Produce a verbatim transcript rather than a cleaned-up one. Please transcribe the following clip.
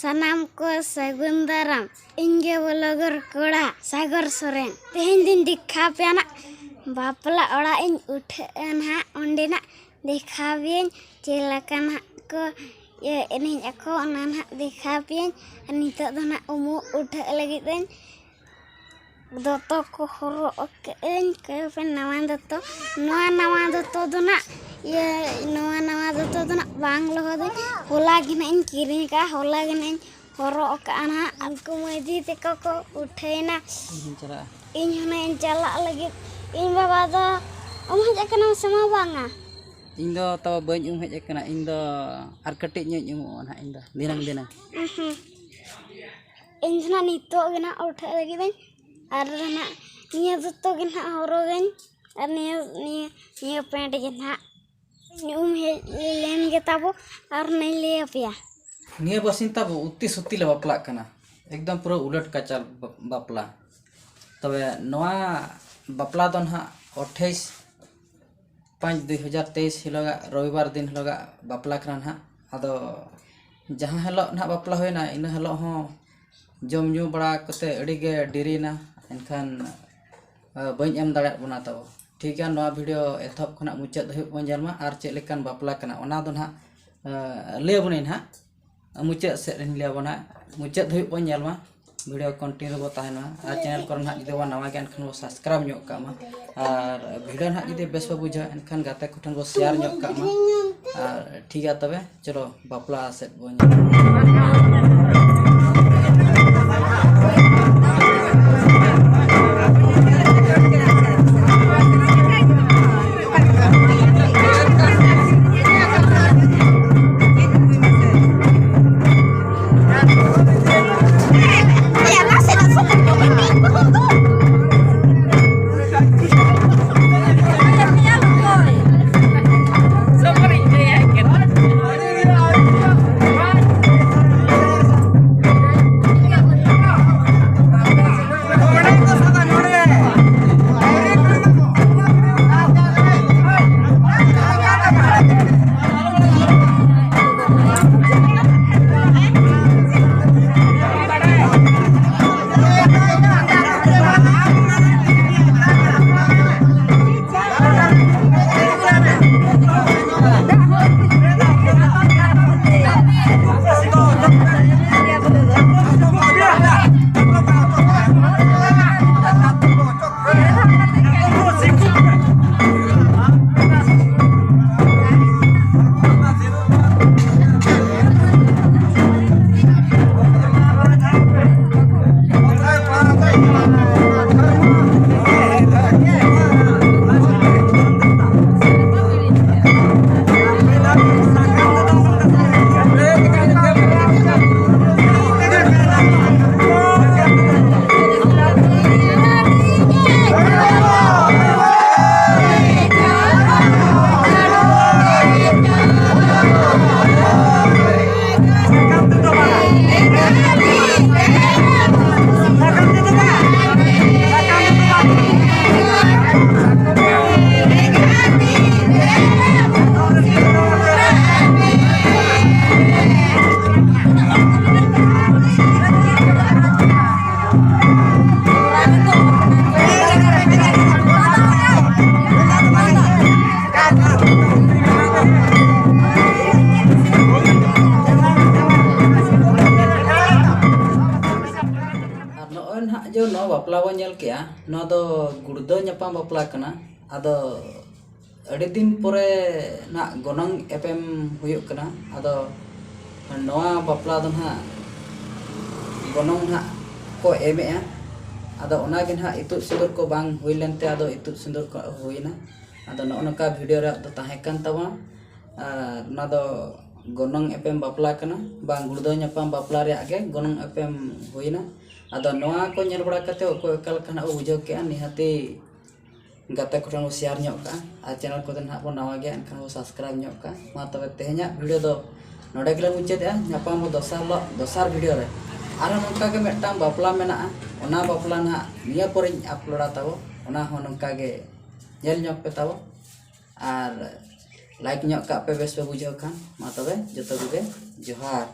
ᱥᱟᱱᱟᱢ ᱠᱚ ᱥᱟᱹᱜᱩᱱ ᱫᱟᱨᱟᱢ᱾ ᱤᱧ ᱜᱮ ᱵᱚᱞᱚᱜᱚᱨ ᱠᱚᱲᱟ ᱥᱟᱜᱚᱨ ᱥᱚᱨᱮᱱ᱾ ᱛᱮᱦᱮᱧ ᱫᱩᱧ ᱫᱮᱠᱷᱟᱣ ᱯᱮᱭᱟ ᱱᱟᱜ ᱵᱟᱯᱞᱟ ᱚᱲᱟᱜ ᱤᱧ ᱩᱴᱷᱟᱹᱜᱼᱟ ᱱᱟᱦᱟᱜ, ᱚᱸᱰᱮᱱᱟᱜ ᱫᱮᱠᱷᱟᱣ ᱯᱮᱭᱟᱹᱧ ᱪᱮᱫ ᱞᱮᱠᱟ ᱱᱟᱦᱟᱜ ᱠᱚ ᱤᱭᱟᱹ ᱮᱱᱮᱡ ᱟᱠᱚ, ᱚᱱᱟ ᱱᱟᱦᱟᱜ ᱫᱮᱠᱷᱟᱣ ᱯᱮᱭᱟᱹᱧ᱾ ᱟᱨ ᱱᱤᱛᱚᱜ ᱫᱚ ᱱᱟᱦᱟᱜ ᱩᱢᱩᱜ ᱩᱴᱷᱟᱹᱜ ᱞᱟᱹᱜᱤᱫ ᱟᱹᱧ᱾ ᱫᱚᱛᱚ ᱠᱚ ᱦᱚᱨᱚᱜ ᱟᱠᱟᱫᱟᱹᱧ, ᱠᱚᱭᱚᱜ ᱯᱮ ᱱᱟᱣᱟ ᱫᱚᱛᱚ᱾ ᱱᱚᱣᱟ ᱱᱟᱣᱟ ᱫᱚᱛᱚ ᱫᱚ ᱱᱟᱜ ᱤᱭᱟᱹ ᱱᱚᱣᱟ ᱱᱟᱣᱟ ᱫᱚᱛᱚ ᱫᱚ ᱱᱟᱜ ᱵᱟᱝ ᱞᱚᱦᱚᱫᱟᱹᱧ᱾ ᱦᱚᱞᱟ ᱜᱮ ᱱᱟᱜ ᱤᱧ ᱠᱤᱨᱤᱧ ᱟᱠᱟᱫᱼᱟ, ᱦᱚᱞᱟ ᱜᱮ ᱱᱟᱜ ᱤᱧ ᱦᱚᱨᱚᱜ ᱟᱠᱟᱫᱼᱟ ᱱᱟᱜ᱾ ᱩᱱᱠᱩ ᱢᱟᱹᱭ ᱫᱤ ᱛᱟᱠᱚ ᱠᱚ ᱩᱴᱷᱟᱹᱭᱮᱱᱟ᱾ ᱤᱧ ᱦᱚᱸᱧ ᱪᱟᱞᱟᱜᱼᱟ᱾ ᱤᱧ ᱦᱚᱸ ᱱᱟᱜ ᱤᱧ ᱪᱟᱞᱟᱜ ᱞᱟᱹᱜᱤᱫ᱾ ᱤᱧ ᱵᱟᱵᱟ ᱫᱚ ᱩᱢ ᱦᱮᱡ ᱟᱠᱟᱱᱟᱢ ᱥᱮ ᱢᱟ ᱵᱟᱝᱟ? ᱤᱧ ᱫᱚ ᱛᱚ ᱵᱟᱹᱧ ᱩᱢ ᱦᱮᱡ ᱟᱠᱟᱱᱟ, ᱤᱧ ᱫᱚ ᱟᱨ ᱠᱟᱹᱴᱤᱡ ᱧᱚᱜ ᱤᱧ ᱩᱢᱩᱜᱼᱟ ᱱᱟᱜ, ᱤᱧ ᱫᱚ ᱫᱷᱤᱱᱟᱹᱝ ᱫᱷᱤᱱᱟᱹᱝ᱾ ᱩᱦᱩᱸ᱾ ᱤᱧ ᱫᱚ ᱱᱟᱜ ᱱᱤᱛᱚᱜ ᱜᱮ ᱱᱟᱜ ᱩᱴᱷᱟᱹᱜ ᱞᱟᱹᱜᱤᱫ ᱟᱹᱧ᱾ ᱟᱨ ᱱᱟᱜ ᱱᱤᱭᱟᱹ ᱫᱚᱛᱚ ᱜᱮ ᱱᱟᱜ ᱦᱚᱨᱚᱜᱟᱹᱧ᱾ ᱟᱨ ᱱᱤᱭᱟᱹ ᱱᱤᱭᱟᱹ ᱱᱤᱭᱟᱹ ᱯᱮᱱᱴ ᱜᱮ ᱱᱟᱜ᱾ ᱩᱢ ᱦᱮᱡ ᱞᱮᱱ ᱜᱮ ᱛᱟᱵᱚ ᱟᱨ ᱱᱟᱧ ᱞᱟᱹᱭ ᱟᱯᱮᱭᱟ᱾ ᱱᱤᱭᱟᱹ ᱵᱟᱨᱥᱤᱧ ᱛᱟᱵᱚ ᱩᱛᱤ ᱥᱩᱛᱤ ᱞᱮ ᱵᱟᱯᱞᱟᱜ ᱠᱟᱱᱟ, ᱮᱠᱫᱚᱢ ᱯᱩᱨᱟᱹ ᱩᱞᱟᱹᱴ ᱠᱟᱪᱟᱞ ᱵᱟ-, ᱵᱟᱯᱞᱟ᱾ ᱛᱚᱵᱮ ᱱᱚᱣᱟ ᱵᱟᱯᱞᱟ ᱫᱚ ᱱᱟᱦᱟᱜ ᱟᱴᱷᱟᱥ ᱯᱟᱸᱪ ᱫᱩᱭ ᱦᱟᱡᱟᱨ ᱛᱮᱭᱤᱥ ᱦᱤᱞᱳᱜᱟᱜ ᱨᱚᱵᱤᱵᱟᱨ ᱫᱤᱱ ᱦᱤᱞᱳᱜᱟᱜ ᱵᱟᱯᱞᱟ ᱠᱟᱱᱟ ᱱᱟᱦᱟᱜ᱾ ᱟᱫᱚ ᱡᱟᱦᱟᱸ ᱦᱤᱞᱳᱜ ᱱᱟᱦᱟᱜ ᱵᱟᱯᱞᱟ ᱦᱩᱭᱱᱟ, ᱤᱱᱟᱹ ᱦᱤᱞᱳᱜ ᱦᱚᱸ ᱡᱚᱢ ᱧᱩ ᱵᱟᱲᱟ ᱠᱟᱛᱮ ᱟᱹᱰᱤ ᱜᱮ ᱰᱮᱨᱤᱭᱮᱱᱟ᱾ ᱮᱱᱠᱷᱟᱱ, ᱟ, ᱵᱟᱹᱧ ᱮᱢ ᱫᱟᱲᱮᱭᱟᱜ ᱵᱚᱱᱟ ᱛᱟᱵᱚ᱾ ᱴᱷᱤᱠ ᱜᱮᱭᱟ, ᱱᱚᱣᱟ ᱵᱷᱤᱰᱤᱭᱳ ᱮᱛᱚᱦᱚᱵ ᱠᱷᱚᱱᱟᱜ ᱢᱩᱪᱟᱹᱫ ᱫᱷᱟᱹᱵᱤᱡ ᱵᱚᱱ ᱧᱮᱞ ᱢᱟ ᱟᱨ ᱪᱮᱫ ᱞᱮᱠᱟᱱ ᱵᱟᱯᱞᱟ ᱠᱟᱱᱟ ᱚᱱᱟ ᱫᱚ ᱱᱟᱦᱟᱜ, ᱟ, ᱞᱟᱹᱭ ᱟᱵᱚᱱᱟᱹᱧ ᱱᱟᱦᱟᱜ᱾ ᱢᱩᱪᱟᱹᱫ ᱥᱮᱫ ᱨᱤᱧ ᱞᱟᱹᱭ ᱟᱵᱚᱱᱟ, ᱢᱩᱪᱟᱹᱫ ᱫᱷᱟᱹᱵᱤᱡ ᱵᱚᱱ ᱧᱮᱞ ᱢᱟ᱾ ᱵᱷᱤᱰᱤᱭᱳ ᱠᱚᱱᱴᱤᱱᱤᱭᱩ ᱵᱚ ᱛᱟᱦᱮᱱ ᱢᱟ᱾ ᱟᱨ ᱪᱮᱱᱮᱞ ᱠᱚᱨᱮ ᱱᱟᱦᱟᱜ ᱡᱩᱫᱤ ᱵᱚᱱ ᱱᱟᱣᱟ ᱜᱮᱭᱟ, ᱮᱱᱠᱷᱟᱱ ᱵᱚ ᱥᱟᱵᱥᱠᱨᱟᱭᱤᱵᱽ ᱧᱚᱜ ᱠᱟᱜ ᱢᱟ᱾ ᱟᱨ ᱵᱷᱤᱰᱤᱭᱳ ᱱᱟᱦᱟᱜ ᱡᱩᱫᱤ ᱵᱮᱥ ᱵᱚ ᱵᱩᱡᱷᱟᱹᱣᱟ, ᱮᱱᱠᱷᱟᱱ ᱜᱟᱛᱮ ᱠᱚᱴᱷᱮᱱ ᱵᱚ ᱥᱮᱭᱟᱨ ᱧᱚᱜ ᱠᱟᱜ ᱢᱟ᱾ ᱟᱨ ᱴᱷᱤᱠ ᱜᱮᱭᱟ, ᱛᱚᱵᱮ ᱪᱚᱞᱚ ᱵᱟᱯᱞᱟ ᱥᱮᱫ ᱵᱚᱱ ᱡᱮ ᱱᱚᱣᱟ ᱵᱟᱯᱞᱟ ᱵᱚᱱ ᱧᱮᱞ ᱠᱮᱜᱼᱟ, ᱱᱚᱣᱟ ᱫᱚ ᱜᱩᱲᱫᱟᱹᱣ ᱧᱟᱯᱟᱢ ᱵᱟᱯᱞᱟ ᱠᱟᱱᱟ᱾ ᱟᱫᱚ ᱟᱹᱰᱤ ᱫᱤᱱ ᱯᱚᱨᱮ ᱱᱟᱜ ᱜᱚᱱᱚᱝ ᱮᱯᱮᱢ ᱦᱩᱭᱩᱜ ᱠᱟᱱᱟ᱾ ᱟᱫᱚ ᱱᱚᱣᱟ ᱵᱟᱯᱞᱟ ᱫᱚ ᱱᱟᱜ ᱜᱚᱱᱚᱝ ᱱᱟᱜ ᱠᱚ ᱮᱢᱮᱜᱼᱟ᱾ ᱟᱫᱚ ᱚᱱᱟᱜᱮ ᱱᱟᱜ ᱤᱛᱩᱫ ᱥᱤᱸᱫᱩᱨ ᱠᱚ ᱵᱟᱝ ᱦᱩᱭ ᱞᱮᱱᱛᱮ ᱟᱫᱚ ᱤᱛᱩᱫ ᱥᱤᱸᱫᱩᱨ ᱠᱚ ᱦᱩᱭᱱᱟ᱾ ᱟᱫᱚ ᱱᱚᱜᱼᱚ ᱱᱚᱝᱠᱟ ᱵᱷᱤᱰᱤᱭᱳ ᱨᱮᱭᱟᱜ ᱫᱚ ᱛᱟᱦᱮᱸ ᱠᱟᱱ ᱛᱟᱵᱚᱱᱟ᱾ ᱟᱨ ᱚᱱᱟ ᱫᱚ ᱜᱚᱱᱚᱝ ᱮᱯᱮᱢ ᱵᱟᱯᱞᱟ ᱠᱟᱱᱟ, ᱵᱟᱝ ᱜᱩᱲᱫᱟᱹᱣ ᱧᱟᱯᱟᱢ ᱵᱟᱯᱞᱟ ᱨᱮᱭᱟᱜ ᱜᱮ ᱜᱚᱱᱚᱝ ᱮᱯᱮᱢ ᱦᱩᱭᱱᱟ᱾ ᱟᱫᱚ ᱱᱚᱣᱟ ᱠᱚ ᱧᱮᱞ ᱵᱟᱲᱟ ᱠᱟᱛᱮ ᱚᱠᱚᱭ ᱚᱠᱟ ᱞᱮᱠᱟ ᱱᱟᱜ ᱠᱚ ᱵᱩᱡᱷᱟᱹᱣ ᱠᱮᱜᱼᱟ, ᱱᱤᱦᱟᱹᱛᱤ ᱜᱟᱛᱮ ᱠᱚᱴᱷᱮᱱ ᱵᱚ ᱥᱮᱭᱟᱨ ᱧᱚᱜ ᱠᱟᱜᱼᱟ᱾ ᱟᱨ ᱪᱮᱱᱮᱞ ᱠᱚᱫᱚ ᱱᱟᱦᱟᱜ ᱵᱚ ᱱᱟᱣᱟ ᱜᱮᱭᱟ, ᱮᱱᱠᱷᱟᱱ ᱵᱚ ᱥᱟᱵᱥᱠᱨᱟᱭᱤᱵ ᱧᱚᱜ ᱠᱟᱜᱼᱟ᱾ ᱢᱟ ᱛᱚᱵᱮ ᱛᱮᱦᱮᱧᱟᱜ ᱵᱷᱤᱰᱤᱭᱳ ᱫᱚ ᱱᱚᱰᱮ ᱜᱮᱞᱮ ᱢᱩᱪᱟᱹᱫᱮᱜᱼᱟ᱾ ᱧᱟᱯᱟᱢ ᱵᱚ ᱫᱚᱥᱟᱨ ᱦᱤᱞᱳᱜ ᱫᱚᱥᱟᱨ ᱵᱷᱤᱰᱤᱭᱳ ᱨᱮ᱾ ᱟᱨᱦᱚᱸ ᱱᱚᱝᱠᱟ ᱜᱮ ᱢᱤᱫᱴᱟᱝ ᱵᱟᱯᱞᱟ ᱢᱮᱱᱟᱜᱼᱟ, ᱚᱱᱟ ᱵᱟᱯᱞᱟ ᱱᱟᱦᱟᱜ ᱱᱤᱭᱟᱹ ᱯᱚᱨᱮᱧ ᱟᱯᱞᱳᱰᱟ ᱛᱟᱵᱚ, ᱚᱱᱟ ᱦᱚᱸ ᱱᱚᱝᱠᱟ ᱜᱮ ᱧᱮᱞ ᱧᱚᱜ ᱯᱮ ᱛᱟᱵᱚ᱾ ᱟᱨ ᱞᱟᱭᱤᱠ ᱧᱚᱜ ᱠᱟᱜ ᱯᱮ ᱵᱮᱥ ᱯᱮ ᱵᱩᱡᱷᱟᱹᱣ ᱠᱷᱟᱱ᱾ ᱢᱟ ᱛᱚᱵᱮ ᱡᱚᱛᱚ ᱠᱚᱜᱮ ᱡᱚᱦᱟᱨ᱾